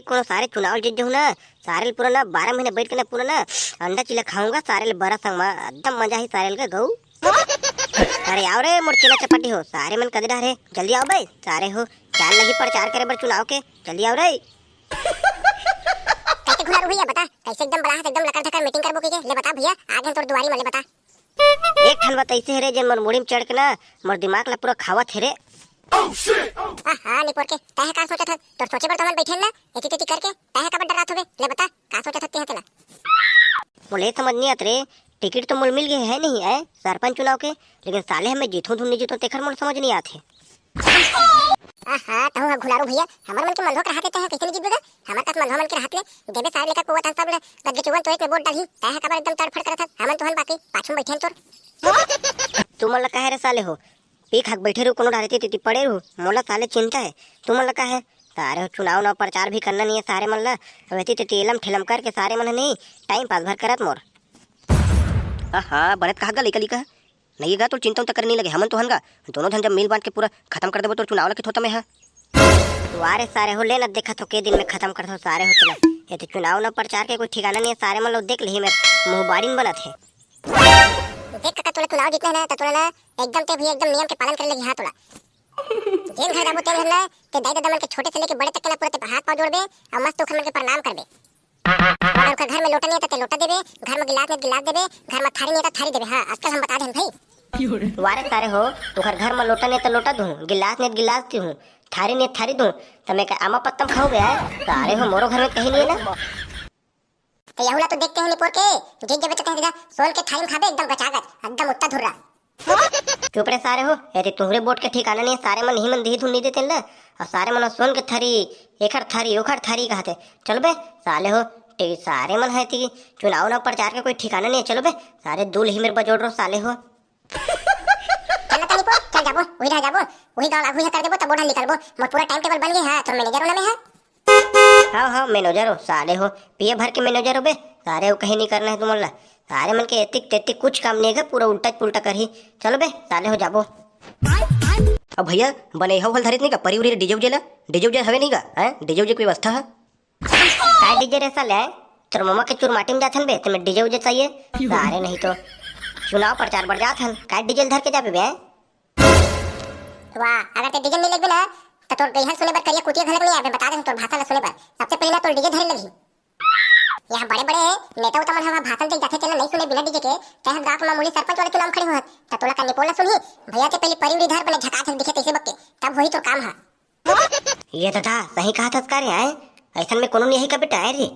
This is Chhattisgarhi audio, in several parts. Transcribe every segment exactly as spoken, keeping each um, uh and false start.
कोनो सारे चुनाव जीत जहूं ना, सारे ल पूरा ना बारह महीने बैठ के ना पूरा ना अंडा चिला खाहूंगा सारे ल बरा संग मा, एकदम मजा ही सारे ल गा गऊ। अरे आओ रे मोर चेला चपाटी हो, सारे मन कदे डहर हे, जल्दी आओ बे, सारे हो, चाल लगी प्रचार करे बर चुनाव के, जल्दी आओ रे। कैसे घुलारू भैया, बता, कैसे एकदम बलाहत, एकदम लकर धकर मीटिंग करबो कहिके? ले बता भैया, आ गेन तोर दुआरी में, ले बता। एक ठन बात ऐसे हे रे, जेन मोर मुड़ी में चढ़ के ना, मोर दिमाग ला पूरा खावत हे रे। आहा, निपोर के, तैं ह का सोचत हस? तोर सोचे बर तो हमन बैठे हन ना, एती तेती करके, तैं ह काबर डर्रात होबे? ले बता, का सोचत हस तें ह तेला? मोला ये समझ नहीं आत रे, टिकट तो मोला मिल गए है नहीं, आय, सरपंच चुनाव के, लेकिन साले हमें जीतूं धुन नहीं जीतूं, तेखर मोला समझ नहीं आत हे। आहा, तहूं ह घुलारू भैया, हमर मन के मलहो के रहत ले तैं ह कइसे नइ जीतबे गा? हमर कस मलहो मन के रहत ले, देबे सारे लेकर कुआ तन सब ले, गद्दी चुगन तो एक में वोट डालही, तैं ह काबर एकदम तड़फड़ करत हस? हमन तो हन बाकी, पाछू में बैठे हन तोर। तुमन ला काहे रे साले हो? पी खा के बैठे रहू, कोनो डारे ती ती पड़े रहू, मोला साले चिंता हे, तुमन ला काहे? सारे हो चुनाव ना प्रचार भी करना नहीं है सारे मन ला, अब एती तेती एलम ठेलम करके सारे मन ह नहीं, टाइम पास भर करत मोर। आहा, बने त कहा गा लइका लइका। नहीं गा, तोर चिंता उंता करे नहीं लगे, हमन तो हन गा। दोनों झन जब मिल बांट के पूरा खत्म कर देबो तोर चुनाव ला के थोता में हा। वारे सारे हो, ले ना देखा तो के दिन में खत्म कर दो सारे हो चला। ये तो चुनाव ना प्रचार के कोई ठिकाना नहीं है, सारे मन लोग देख लिही मेर मुंह बारिन बनत हे। देख काका, तोला चुनाव जीतना है ना, तो तोला ना एकदम ते भी एकदम नियम के पालन करे लगी। हाँ, तोला जेन घर जाबो तेन घर ना, ते दाई ददा मन के छोटे से लेके बड़े तक के ना पूरा ते हाथ पाँव जोड़बे और मस्त ओखर मन के प्रणाम करबे। अगर ओकर घर में लोटा नहीं है, तो ते लोटा देबे, घर में गिलास नहीं है, तो गिलास देबे, घर में थारी नहीं है, तो थारी देबे। हाँ, आजकल हम बता देन भाई। वारे सारे हो, ओकर घर में लोटा नहीं है, तो लोटा दूं, गिलास नहीं है, तो गिलास दूं, थारी नहीं है, तो थारी दूं, तो मैं का आमा पत्तम खाओगे? सारे हो, मोरो घर में कहीं नहीं है ना। तो यहूला तो देखते हैं निपोर के, जीत जबे तो कह दीदा, सोन के थारी में खाबे एकदम गचागच, एकदम उत्ता धुर्रा। चुप रे सारे हो, यदि तुहरे वोट के ठिकाना नहीं है, सारे मन ही मन दिही धुन नहीं देते ना, और सारे मन सोन के थारी, एखर थारी, ओखर थारी कहते। चल बे, साले हो, ते सारे मन है ती, चुनाव ना प्रचार के कोई ठिकाना नहीं है, चलो बे, सारे दूल ही मेरे बजोड़ रो साले हो। चल ना तनी पो, चल जाबो, वही रह जाबो, वही गाँव लागू ही कर देबो, तब वोट निकलबो, मोर पूरा टाइम टेबल बन गए है, तो मैनेजर होना में है। हाँ, हाँ, मैनेजर हो, साले हो, पिए भर के मैनेजर हो बे, सारे हो कहीं नहीं करना है तुमन ला, सारे मन के एतिक तेतिक कुछ काम नहीं है, पूरा उल्टा पुल्टा करही, चलो बे, साले हो जाबो। अब भैया, बने हो हल धरित नहीं का, परी उरी डीजे उजे ला, डीजे उजे हवे नहीं का, हैं? डीजे उजे की व्यवस्था है? काय डीजे रे साले, हैं? तोर ममा के चुरमाटी में जाथन बे, तुम्हें डीजे उजे चाहिए? सारे नहीं तो चुनाव प्रचार बर जाथन, काय डीजे धर के जाबे बे, हैं? वाह, अगर ते डीजे नहीं लेबे ना, तो तोर गइहन सुने बर करिया कुतिया घलक नहीं आबे, बता दे तोर भाषा ला सुने बर। सबसे पहले ना तोर डीजे धरे लगही। यहाँ बड़े-बड़े नेता उता मन ह भाषण दे जाथे, तेला नहीं सुने बिना डीजे के, तैं ह गाँव के मामूली सरपंच वाले चुनाव में खड़े होहत, त तोला का निपोला सुनही? भैया के पहले परी उरी धर, बने झकाझक दिखे तैसे बक के, तब होही तोर काम ह। ये ददा, सही कहा थस का रे, आय? ऐसन में कोनो नहीं है का बेटा, आय रे?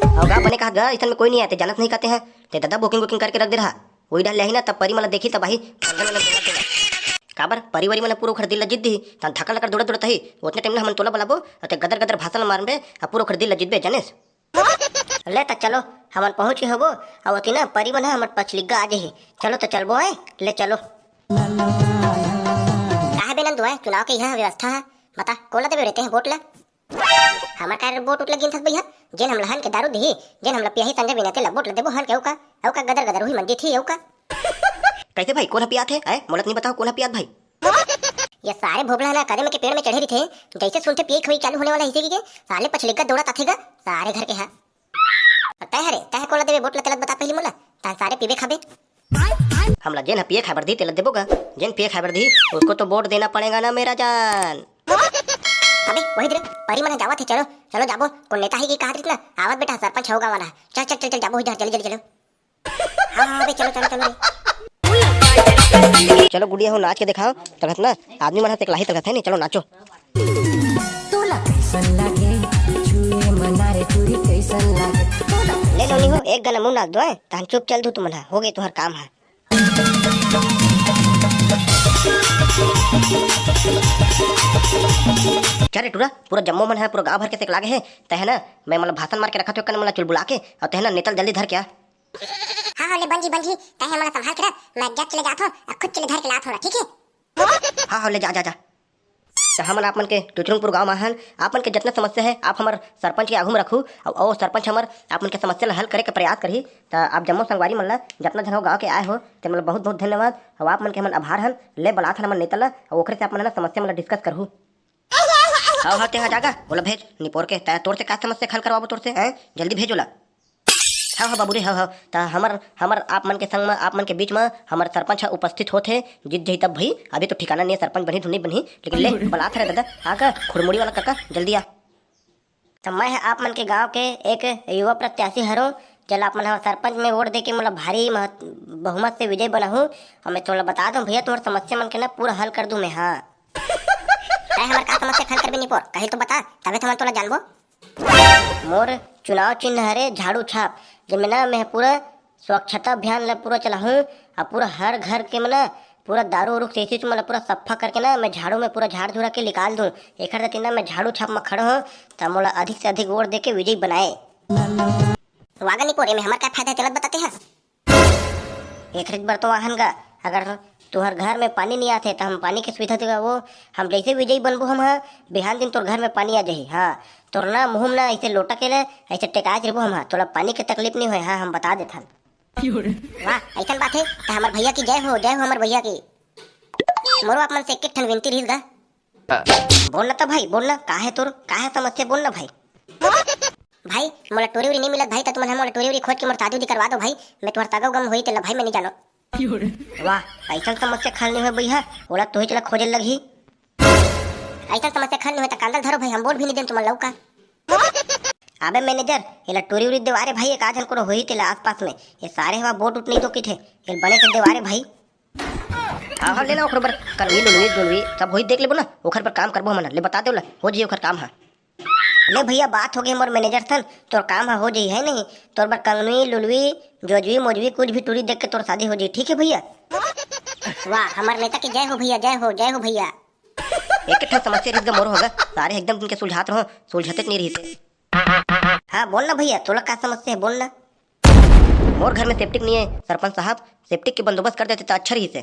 अउ गा बने कहा गा, ऐसन में कोई नहीं आते, जानत नहीं कहते हैं, ते ददा बुकिंग वुकिंग करके रख दे रहा। वही डहर ले आही ना, तब परी मन ला देखही, तब आही। काबर? परी वरी मन पूरा ओखर दिल ला जीत दिही, तहन धक्का लकर दौड़त दौड़त आही। ओतने टाइम ना हमन तोला बलाबो, अउ ते गदर गदर भाषण मारबे, अउ पूरा ओखर दिल ला जीतबे, जानेस? ले त चलो, हमन पहुंच के होबो, अउ ओती ना परी मन ह हमर पछलिग्गा आ जाही। चलो त चलबो, है? ले चलो। काहे बे नंदू, है? चुनाव के यह व्यवस्था है, बता, कोन ला देबे रे तें वोट ला? हमर का रे वोट उट लगिन थस भैया, जेन हमला हन के दारू दिही, जेन हमला पियाही संजय बिना तेला वोट ल देबो हन के, अउ का, अउ का गदर गदर उही मन जीतही, अउ का। कैसे भाई, कोन ह पियात हे? आय, मोला त नहीं बताओ, कोन ह पियात भाई? ये सारे भोभला ना कदम के पेड़ में चढ़े रहिथे, जैसे सुनथे पिए खवई चालू होने वाला हिसे के, साले पछलिग्गा दौड़त आथे गा, सारे घर के हा। तय हरे, तय कोन ल देबे वोट ल तेला बता पहली मोला, तहन सारे पीबे खाबे। हमला जेन ह पिए खाए बर दी, तेला देबो गा। जेन पिए खाए बर दी, उसको तो वोट देना पड़ेगा ना मेरा जान। अबे, वही दे रे, परी मन ह जावत हे, चलो, चलो जाबो। कोन नेता हे कि कहा रहिस ना? आवत बेटा, सरपंच होगा वाला। चल, चल, चल, चल, जाबो, इधर, जल्दी, जल्दी, चलो। हाँ, हाँ, अबे, चलो, चलो, चलो रे। चलो गुड़िया हो, नाच के दिखाओ, तलहत ना, आदमी मन ह तेकलाही तलहत है नहीं, चलो नाचो। तोला कैसन लागे? छुए मना रे चूड़ी कैसन लागे? तोला ले नोनी हो, एक गाना मुंह नाच दो, हैं? तहन चुप चल दू तुमन ह, हो गए तुहर काम ह। चल रे टूरा, पूरा जम्मो मन ह, पूरा गांव भर के तेकला गे हे, तहे ना, मैं मतलब भाषण मार के रखत हो, कन मतलब चुलबुला के, और तहे ना नेतल जल्दी धर के आ। हाँ, हाँ, ले बन जी, बन जी, तहे हमला संभाल के रख, मैं जब चले जात हो, और खुद चले धर के लात हो, ठीक है? हाँ, हाँ, ले जा, जा, जा। त हमन आप मन के टुचरुंगपुर गांव म हन, आप मन के जतना समस्या हे, आप हमर सरपंच के आगू म रखू, अउ ओ सरपंच हमर आप मन के समस्या ल हल करे के प्रयास करही। त आप जम्मो संगवारी मन ल, जतना झन हो गांव के आए हो, ते मन ल बहुत-बहुत धन्यवाद, अउ आप मन के हमन आभार हन। ले बलात हन हमन नेता ल, अउ ओखरे से आप मन ह ना समस्या मन ल discuss करहू। हव हव, तेहा जागा, ओला भेज निपोर के। तैं तोर से का समस्या के हल करवाबो तोर से, हैं? जल्दी भेज ओला। हव हव बाबू रे, हव हव। त हमर, हमर आप मन के संग म, आप मन के बीच म हमर सरपंच ह उपस्थित होत हे। जीत जही तब भई, अभी तो ठिकाना नइ हे सरपंच बनही धुन नइ बनही, लेकिन ले बलात हरे दादा, आ का खुरमुड़ी वाला कका, जल्दी आ। त मैं ह आप मन के गांव के एक युवा प्रत्याशी हरों, जेला आप मन ह सरपंच में वोट देके मोला भारी महत-, बहुमत से विजयी बनाहू। अउ मैं तोला बता दूं भैया, तुम्हर समस्या मन के ना पूरा हल कर दूं मैं, हाँ। तैं हमर का समस्या के हल करबे निपोर, कही तो बता, तभे तो हमन तोला जानबो। मोर चुनाव चिन्ह हरे झाड़ू छाप, जेमे ना मैं पूरा स्वच्छता अभियान ल पूरा चलाहूं, अउ पूरा हर घर के म ना पूरा दारू उरू के शीशी मन ल पूरा सफा करके ना मैं झाड़ू में पूरा झाड़ झुरा के निकाल दूं। एखर सेती ना मैं झाड़ू छाप म खड़ा हों, त मोला अधिक से अधिक वोट देके विजयी बनाए। वागा निपोर, एमे हमर का फायदा हे, चलत बताते हैं। एखरे बर तो आहन गा, अगर तुहर घर में पानी नइ आथे, त हम पानी के सुविधा देबो। हम जइसे विजयी बनबो हम ह, बिहान दिन तोर घर में पानी आ जाही। हाँ, तोर ना मुंह में ना अइसे लोटा के ले, अइसे टेकात रहिबो हम ह, तोला पानी के तकलीफ नइ होय, हाँ, हम बता देथन। वाह, अइसन बात हे, त हमर भैया की जय हो, जय हो हमर भैया की। मोरो आप मन से एक एक ठन विनती रहिस गा। बोल ना त भाई, बोल ना, का हे तोर, का हे समस्या, बोल ना भाई। भाई, मोला टोरी उरी नइ मिलत भाई, त तुमन ह मोला टोरी उरी खोज के मोर शादी उदी करवा दो भाई, मैं तुम्हर तगव गम होई तेला भाई, मैं नइ जानों। वाह, अइसन समस्या के हल नइ होय बइहा, ओला तोही चला खोजे लगही। अइसन समस्या के हल नइ होय त कांदा ल धरो भाई, हम वोट भी नइ देन तुमन ला, अउ का। अबे मैनेजर, एला टोरी उरी देवा रे भाई, एक आध झन कोनो होही तेला आसपास में। ये सारे हवा वोट उठ नइ तो किथे, एला बने से देवा रे भाई। हाँ, हाँ, ले ना ओखर बर, करवी, लुलवी, जुलवी, सब होही देख लेबो ना, ओखर बर काम करबो हमन, ले बता देव ला, हो जाही ओखर काम ह। ले भैया, बात हो गई मोर मैनेजर सन, तोर काम ह हो जाही, है नहीं? तोर बर कंगनी, लुलवी, जोजवी, मोजवी, कुछ भी टूरी देख के तोर शादी हो जाही, ठीक है भैया? वाह, हमर नेता की जय हो भैया, जय हो, जय हो भैया। एक ठन समस्या रिस गा मोर हो गा, सारे एकदम दिन के सुलझात रहो, सुलझाते नहीं रहिसे। हाँ, बोल ना भैया, तोला का समस्या है, बोल ना। मोर घर में सेप्टिक नहीं है, सरपंच साहब, सेप्टिक के बंदोबस्त कर देते त अच्छा रहिसे।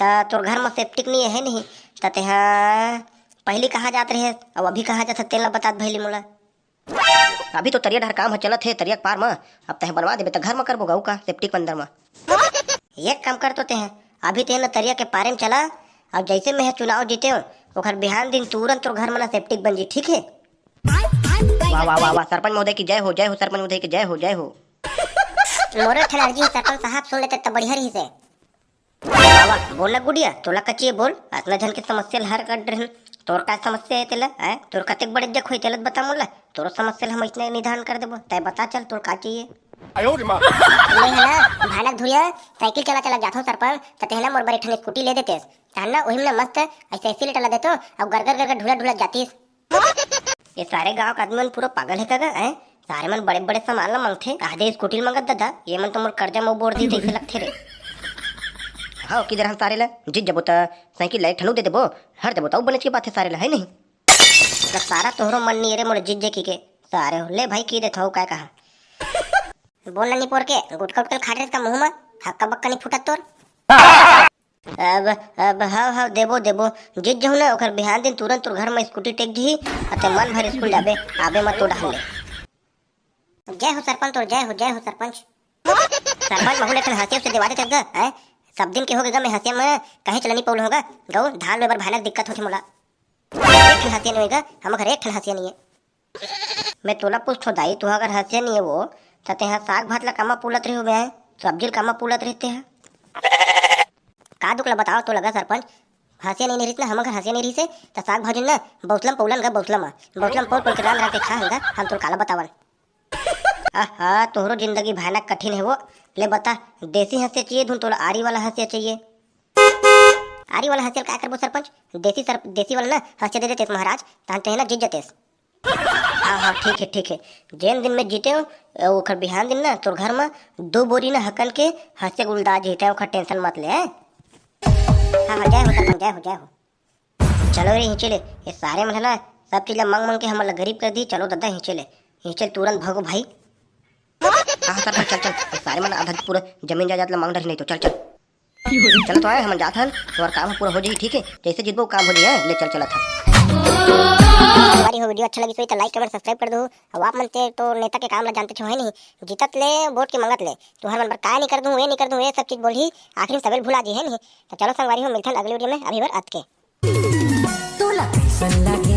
त तोर घर में सेप्टिक नहीं है, नहीं? त तेहा पहली कहाँ जात रहे, अब अभी कहाँ जात, तेला बतात भैली मोला। अभी तो तरिया डहर काम ह चलत हे, तरिया के पार म। अब तेहा बनवा देबे त घर म करबो गा, अउ का, सेप्टिक अंदर म। एक काम कर तो तेहा, अभी तेहा न तरिया के पारे म चला, अब जैसे मैं चुनाव जीते हो, ओखर बिहान दिन तुरंत तोर घर म ना सेप्टिक बन जी, ठीक है? वाह, वाह, वाह, वाह, सरपंच महोदय की जय हो, जय हो, सरपंच महोदय की जय हो, जय हो। मोरो ठन अर्जी सरपंच साहब सुन लेते त बढ़िया रहिसे। वाह, वाह, बोल ना गुड़िया, तोला का चाहिए बोल, अतना झन के समस्या ल हर कर डरन। तोर का समस्या है तेला, हैं? तोर कतेक बड़े जख होई तेला बता मोला, तोरो समस्या ल हम इसने निदान कर देबो। तय बता चल, तोर का चाहिए? मैं है ना, भानक धुरिया साइकिल चला चला जाथो सरपंच, त तेहना मोर बर एक ठन स्कूटी ले देतेस। तहन ना ओहिम ना मस्त ऐसे एक्सीलेटर ला देतो, अउ गरगर गरगर ढुला ढुला जातीस। ये सारे गांव के आदमी मन पूरा पागल है का गा, हैं? सारे मन बड़े बड़े सामान ला मांगथे, आधे स्कूटी ल मांगत दादा, ये मन तो मोर कर्जा म बोर दी जैसे लगथे रे। हाँ, किधर हम सारे ला जीत जबो त साइकिल ला एक ठन अउ दे देबो, हर देबो त अउ बनेच के बात है सारे ला, है नहीं? त सारा तोहरो मन नहीं रे मोला जीत जे की के, सारे हो, ले भाई की देथो काय कहा। बोल ना निपोर के, गुटका उटका ल खात रहे का मुंह म, हक्का बक्का नहीं फूटत तोर। अब, अब, हव, हव, देबो, देबो। जीत जहूं ना, ओकर बिहान दिन तुरंत तोर घर म स्कूटी टेक जही, अते मन भर स्कूल जाबे, आबे मत तो डहर ले। जय हो सरपंच तोर, जय हो, जय हो सरपंच। सरपंच महू ले ठन हंसिया से देवा देते ग, हैं? सब दिन के हो गे ग, मैं हंसिया में कहीं चला नहीं पउल होगा। गऊ, धान में बर भयानक दिक्कत होथे मोला। एक ठन हंसिया नहीं होगा, हम घर एक ठन हंसिया नहीं है। मैं तोला पूछथों दाई, तू अगर हंसिया नहीं है वो, त तेहा साग भात ला कामा पुलत रहे हो बे, सब्जी ला कामा पुलत रहे तेहा? का दुख ला बताओ तो लगा सरपंच, हंसिया नहीं, नहीं रहिस ना, हमर घर हंसिया नहीं रहिस हे, त साग भाजी ना बौसलम पौलन गा, बौसलम, बौसलम पौल पौल के रांध रांध के खा हंगा, हम तोर काला बतावन। आहा, तोहरो जिंदगी भयानक कठिन है वो। ले बता, देसी हंसिया चाहिए धुन तोला आरी वाला हंसिया चाहिए? आरी वाला हंसिया ल काय करबो सरपंच? देसी सर-, देसी वाला ना हंसिया दे देतेस महाराज, तहन तेहे ना जीत जतेस। हाँ, हाँ, ठीक है, ठीक है। जेन दिन मैं जीते हूँ, ओखर बिहान दिन ना तोर घर में दो बोरी ना हकन के हंसिया गुलदा जीते, ओखर टेंशन मत ले, हैं? हाँ, हाँ, जय हो सरपंच, जय हो, जय हो। चलो रे, हिंचे ले, ये सारे मन है ना, सब चीज ला मांग मांग के हमन ला गरीब कर दी। चलो दादा, हिंचे ले, हिंचे ले, तुरंत भागो भाई। हाँ, हाँ, सरपंच, चल, चल, ये सारे मन आधा पूरा जमीन जायदाद ला मांग डरी नहीं तो, चल, चल। चलो तो आए, हमन जात हन, तुम्हार काम ह पूरा हो जाही, ठीक है? जैसे जितबो काम हो जाही, हैं? ले चल, चलत हन। हमारी हो वीडियो अच्छा लगी सोई तो लाइक, कमेंट, सब्सक्राइब कर दो। अब आप मन ते तो नेता के काम ला जानते छो, है नहीं? जीतत ले, वोट के मंगत ले। तुम्हार मन बर काय नहीं कर दूं, ये नहीं कर दूं, ये सब चीज बोलही, आखिरी में सबेल भुला जी, है नहीं? तो चलो संगवारी हो, मिलथन अगली वीडियो में, अभी बर अतके। लगे